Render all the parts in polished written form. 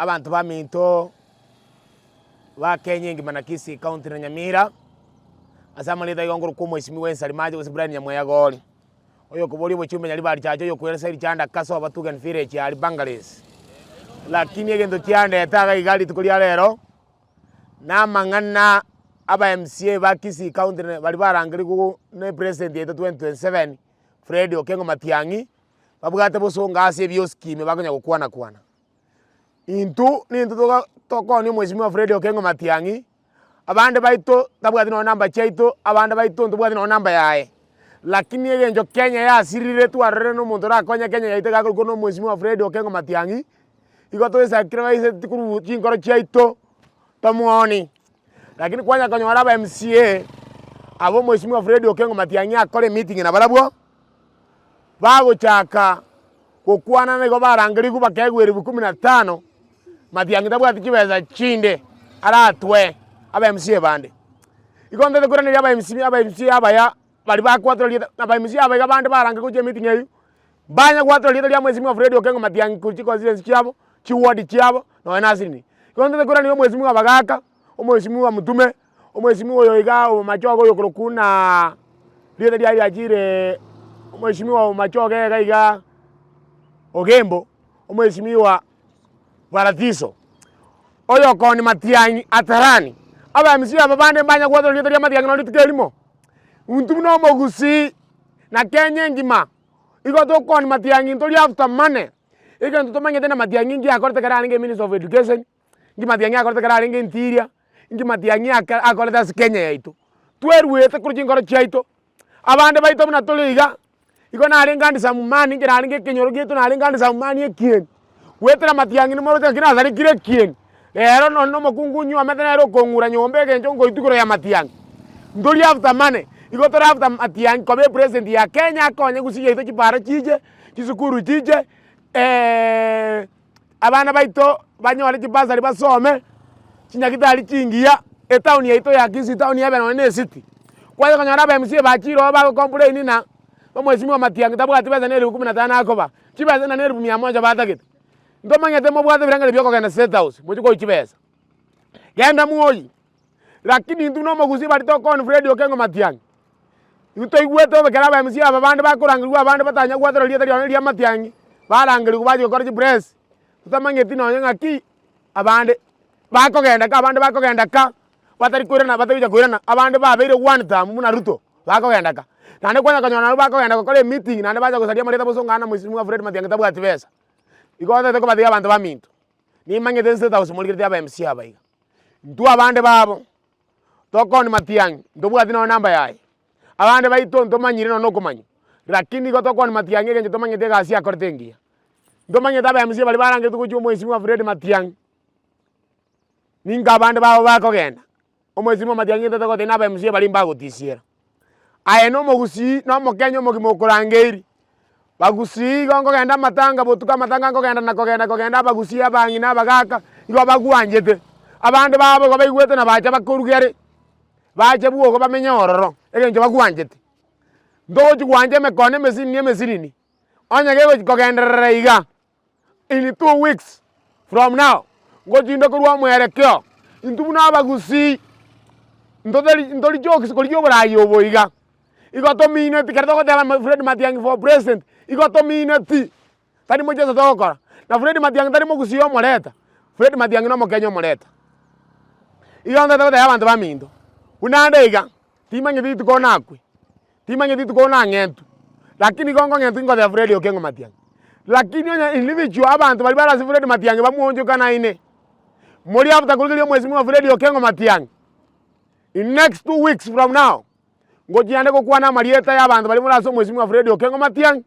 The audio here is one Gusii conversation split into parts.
Abanto baminto ba Kenya engima na Kisii county na Nyamira, ase amarieta igo nkorokwa omwesimigwa Ensari Mache gose Brian Nyamweya Gori, oyokoboria obochumbe Nyaribari Church, oyokoira Richanda Kasoba Tugen Village aria Bangladesh. Lakini egento kiandete iga iga rituko ria rero, na amang'ana aba MCA ba Kisii county baria barangerigwe na epresident yaito 2027 Fred Okengo Matiang'i, babwate bosongo ase ebioski ime bakonya gokwana kwana. Intwe nintwe toga tokonia omwesimigwa Fred Okengo Matiang'i, abande baito tabwati nonye namba chiaito, abande baito ntobwati nonye namba yaye. Lakini egencho Kenya yasirire twarorire na omonto orakonye Kenya yaito iga akorokwa na omwesimigwa Fred Okengo Matiang'i, igo toesacrificeti korwa chinkoro chiaito tomuoni. Lakini kwanya konyora aba MCA, aba omwesimigwa Fred Okengo Matiang'i akore emeeting nabarabwo. Bagochaka gokwana nigo barangerigwe bakaegwa elifu kumi na tano, Matiang'i tabwati chibesa chinde aratwe aba MCA bande. Igo ntagete koiraneria aba MC aba MCA abaya baria bakwatora rieta aba MCA aba iga bande barangerigwe gochia emeeting eywo, mbanya gwatora rieta ria mweshimiwa Fred Okengo Matiang'i korwa chiconstituency chiabo, chiward chiabo, nonya na ase nini. Igo ntagete koiraneria omweshimiwa Abagaka, omweshimiwa Mutume. Omwesimigwa oyo iga omomachoge oyokorokwa buna rieta riaye riachire omwesimigwa omomachoge iga iga Ogembo, omwesimigwa Baratiso, oyokoonia matiang'i Atarani. Aba-MC aba bande mbanya gwatora rieta ria matiang'i nonye rituko erimo. Intwe buna omogusii na Kenya engima, igo tokoonia matiang'i ntori after money, egento tomanyete na matiang'i nki akorete ekero arenge minister of education. Inki Matiang'i akorete ekero arenge interior, inki Matiang'i aka akorete ase Kenya yaito. Tweruete korwa chinkoro chiaito, abande baito buna tore iga, igo narenge handsome man inche narenge ekenyoro giaito narenge handsome man ekieni, goetera Matiang'i nimoroche ng'aki nasarekire ekieni, rero nonye na omokungu onyuomete nere okong'ura nyomba egencho ngoitwa igoro ya Matiang'i. Ntori after money, igo tore after Matiang'i koba epresident ya Kenya akonye gusii yaito chipara chiche, chisukuru chiche. Abana baito banyore chibasari basome, chinyagitari chingiya, etown yaito ya Kisii town ebe nonye na ecity. Kwanya konyora aba MCA bachire oo bago complain ng'a omwesimigwa Matiang'i tabwati besa na elifu kumi na tano akoba, chibesa ng'a na elifu mia moja batagete. Ntomanyete mobwate ebirengererio bia okogenda State House mochie koyia chibesa. Genda mwoyi, lakini intwe buna omogusii baria tokoni Fred Okengo Matiang'i, Intwe toigwete bobe ekero aba MC aba bande bakorangerigwa abande batanya gwatora rieta riane ria Matiang'i, barangerigwa bachia gokora chipress, totamanyeti nonye ng'aki abande bakogenda ka abande bakogenda ka, batari koirana batari gocha koirana, abande babeire one term buna Ruto, bakogenda ka. Naende kwanya konyora nabo bakogenda gokora emeeting naende bacha gosaria amarieta bosongo aa na mweshimiwa Fred Matiang'i tabwati besa. Igo ntagete kobatebia abanto baminto, nimanyete State House morigeretie aba MC aba iga, intwe abande babo. Tokoni matiang'i, ntobwati nonya namba yaye. Abande baito ntomanyire nonya nokomanya, rakini igo tokoni matiang'i egencho tomanyete egasi akorete engiya. Ntomanyete aba MCA baria barangeretwe gochia omwesimwa Fred Matiang'i, ninka abande babo bakogenda, omwesimwa Matiang'i intwe togotebia na aba MCA baria mbagotisiera. Aye na omogusii na omokenya omogima okorangeiri, bagusii igo nkogenda amatanga botuko amatanga nkogenda na kogenda kogenda abagusii abang'ina abagaka, igo bagwanchete. Abande babo igo baigwete na bacha bakoruga ere, bache bwogo bamenye ororo, egento bagwanchete. Ntogochi gwancha emekono emesinini emesinini, onye gegochi kogenderera iga. In 2 weeks from now, ngochinde korwa omwerekeo, intwe buna abagusii, ntotari ntori jokes korigia oborai obo iga. Igo tomineti ekero togoteba ma Fred Matiang'i for president, igo tomineti, tari mocheso togokora. Na Fred Matiang'i tari mogusii omoreta, Fred Matiang'i na omokenya omoreta. Igo ntagete gotebia abanto baminto, buna ande iga, timanyeti rituko nakwe. Timanyeti rituko nang'entwe, lakini igo nkong'entwa ingoteba Fred Okengo Matiang'i. Lakini onye individual abanto baria bare ase Fred Matiang'i bamuonchokanaine, moria after korigereria omwesimigwa Fred Okengo Matiang'i, in next 2 weeks from now, ngochia ande gokwana amarieta ya abanto baria more ase omwesimigwa Fred Okengo Matiang'i,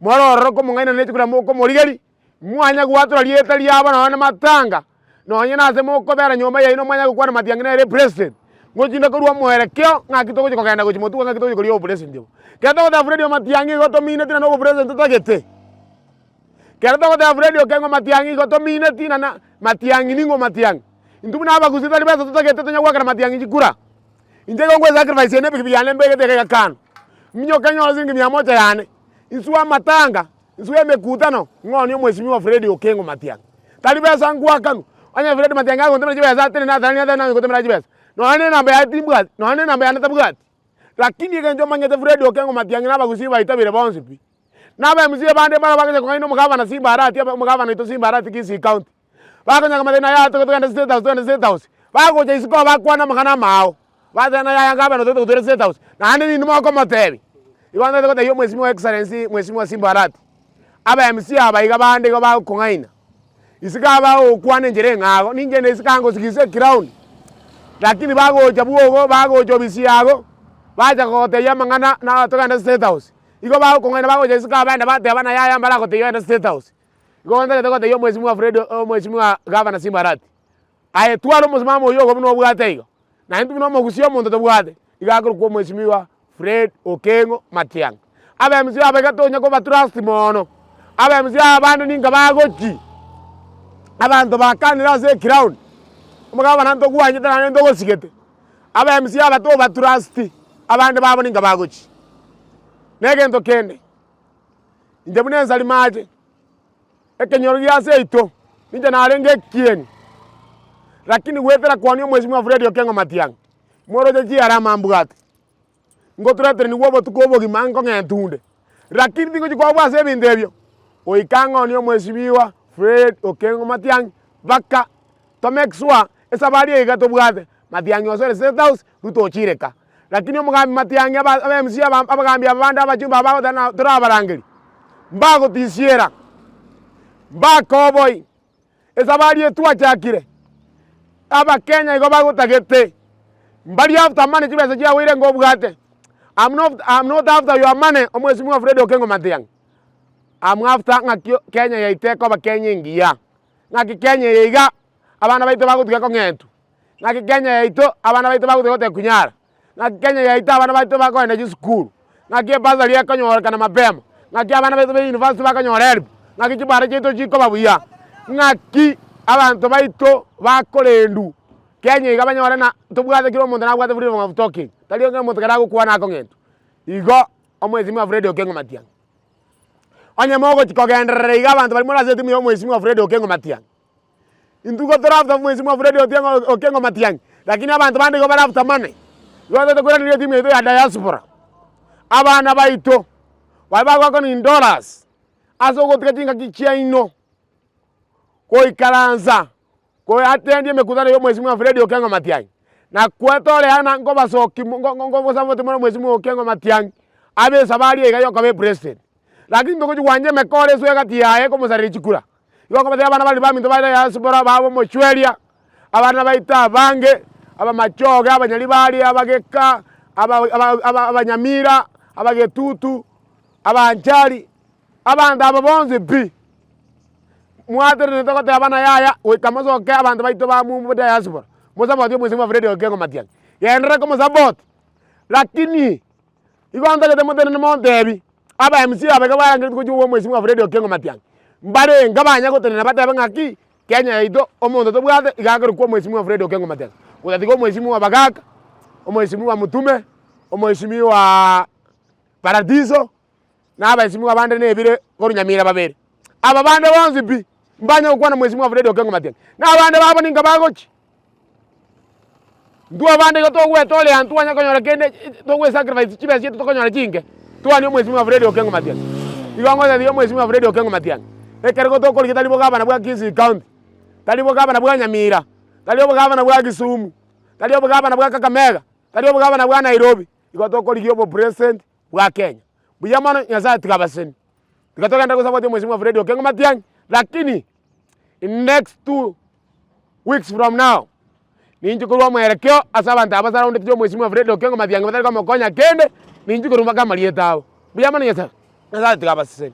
more ororo komong'aina ne chikura mokomorigeria, mwanya gwatora rieta riabo nonye na matanga, nonye na ase mokobera nyomba yaino mwanya gokwana Matiang'i nere epresident, ngochinde korwa omoerekeo ng'aki togochia kogenda gochia motwe ng'aki togochia koria obopresident obo. Ekero togoteba Fred Matiang'i igo tomineti na nobopresident totagete. Ekero togoteba Fred Okengo Matiang'i igo tomineti na na Matiang'i ning'o Matiang'i? Intwe buna abagusii tari besa totagete tonya goakera Matiang'i chikura. Inche igo ngwe sacrifice ene epikipiki yane mbegete iga iga kando, minyoke nyore siringi mia moja yane, inswe amatanga, inswe emekutano, ng'onie omwesimigwa Fred Okengo Matiang'i. Tari besa ngwakanwa, onye Fred Matiang'i agontomera chibesa atenene atenene atenene nanye gotomera chibesa, nonya na enamba yaye timbwati, nonya na enamba yane tabwati. Lakini egento omanyete Fred Okengo Matiang'i na abagusii baitabire bonsi pi. Na aba MCA bande mbaro bagocha kong'aina omogavana Simba Arati omogavana oito Simba Arati Kisii County. Bakonya komotebia naye aa togende State House togende State House. Bagocha isiko bakwana amang'ana amaao, bateba naye aya gavana otagete gotoira State House, naende nintwe mokomotebia. Igo ntagete gotebia omwesimiwa Excellency mwesimiwa Simba Arati, aba MCA aba iga bande igo bagokong'aina, isiko aba bagokwana enchera eng'ago, ninche nde isiko aa ngosigisa ecrown, lakini bagocha bwogo bagocha obisi yago, bacha kogotebia amang'ana na togende State House. Igo bagokong'aina bagocha isiko aa baenda bateba naye aya mbaragotebia ogende State House. Igo ntagete gotebia omwesimiwa Fred omwesimiwa gavana Simba Arati, aye twara omosimamo oyio ogo buna obwate igo, na intwe buna omogusia omonto tobwate, iga akorokwa omwesimiwa Fred Okeng'o Matiang'i. Aba MCA aba iga tonya koba trust mono, aba MCA abande ninka bagochi, abanto bakanire ase eground, omogabana ntogwanchete naende ntogosigete, aba MCA aba toba trust, abande babo ninka bagochi. Na egento kende. Inche buna ensari mache, ekenyoro gia seito, ninche narenge ekieni, lakini goetera kwania omwesimiwa Fred Okengo Matiang'i, moroche chiarama mbwate, ngotureteraniwa obotuko obogima nkong'enta onde, lakini tingochi kwabua ase ebinto ebio, goika ng'onie omwesimiwa Fred Okengo Matiang'i mpaka to make sure esabari eye iga tobwate, Matiang'i osoire State House, Ruto ochire ka. Lakini omogambi Matiang'i aba aba MC aba abagambi aba bande abachumbe aba bagoteba ng'a torabarangerie, mbagotisiera, mbakoboi, esabari eye twachakire, abakenya igo bagotagete, mbari after money chibesa chiago ire ngobwate, am not am not after your money omwesimwa Fred Okengo Matiang'i, am after ng'aki Kenya yaito ekoba Kenya engiya, ng'aki Kenya eye iga abana baito bagotiga kong'entwa. Naki Kenya yaito abana baito bagotiga goteba kunyara, naki Kenya yaito abana baito bakoenda chisukuru, naki ebursary ekonyorekana mapema, naki abana baito ba university bakonyora help, naki chibara chiaito chikoba buya, ng'aki abanto baito bakorendwa Kenya iga banyore na tobwate kera omonto nabwate freedom of talking, tari onye omonto ekero agokwana akong'entwa. Igo omwesimiwa Fred Okengo Matiang'i, onye mogochi kogenderera iga abanto baria more ase etimu ya omwesimiwa Fred Okengo Matiang'i. Intwe igo tore after omwesimiwa Fred Otieng'o Okengo Matiang'i, lakini abanto bande igo bare after money. Igo totagete koiraneria etimu yaito ya diaspora, abana baito, baria bagoakana in dollars, ase ogotiga chingaki chiaino, goikaransa, koattend emekutano ya omwesimiwa Fred Okengo Matiang'i, na kwetoreana nkobasoki mo ngo ngo ngosapoti more omwesimiwa Okengo Matiang'i, abe esabari eye iga ya okoba epresident. Lakini togochi gwancha emekora eswe egati yaye ekomosareria chikura. Igo nkobatebia abana baria baminto bare diaspora babe omochweria, abana baito abange, abamachoge, abanyaribari, abageka, aba aba aba abanyamira, abagetutu, abanchari, abanto aba bonsi pi, mwatenenete goteba ng'a yaya goika mosoke abanto baito ba mumbu diaspora, mosapotie omwesimiwa Fred Okengo Matiang'i, genderera komosapoti, lakini. Igo ntagete motenene montebi, aba MC aba iga barangeretie gochia koba omwesimiwa Fred Okengo Matiang'i, mbarenge banya gotenena batebe ng'aki, Kenya yaito omonto tobwate iga akorokwa omwesimiwa Fred Okengo Matiang'i, gotatiga omwesimiwa Bagaka, omwesimiwa Mutume, omwesimiwaaa Paradiso, na abaesimiwa bande nebire korwa Nyamira babere. Aba bande bonsi pi, mbanya gokwana omwesimiwa Fred Okengo Matiang'i, na abande babo ninka bagochia. Intwe abande igo togwetoria ntwanya konyora kende togwe sacrifice chibesa chiaito tokonyora chinke, twane omwesimiwa Fred Okengo Matiang'i. Igo ngotebi omwesimiwa Fred Okengo Matiang'i, ekerogo tokorigia tari bogabana bwa Kisii County, tari bogabana bwa Nyamira, tari obogabana bwa Kisumu, tari obogabana bwa Kakamega, tari obogabana bwa Nairobi, igo tokorigia obopresident bwa Kenya. Mbuya mono Nyasaye tiga abaseni. Tiga togende gosapotia omwesimiwa Fred Okengo Matiang'i, lakini in next 2 weeks from now, ninche korwa omwerekeo ase abanto aba basaraundeti omwesimiwa Fred Okengo Matiang'i batari komokonya kende, ninche korwa mpaka amarieta abo. Mbuya mono Nyasaye, Nyasaye tiga abasesenie.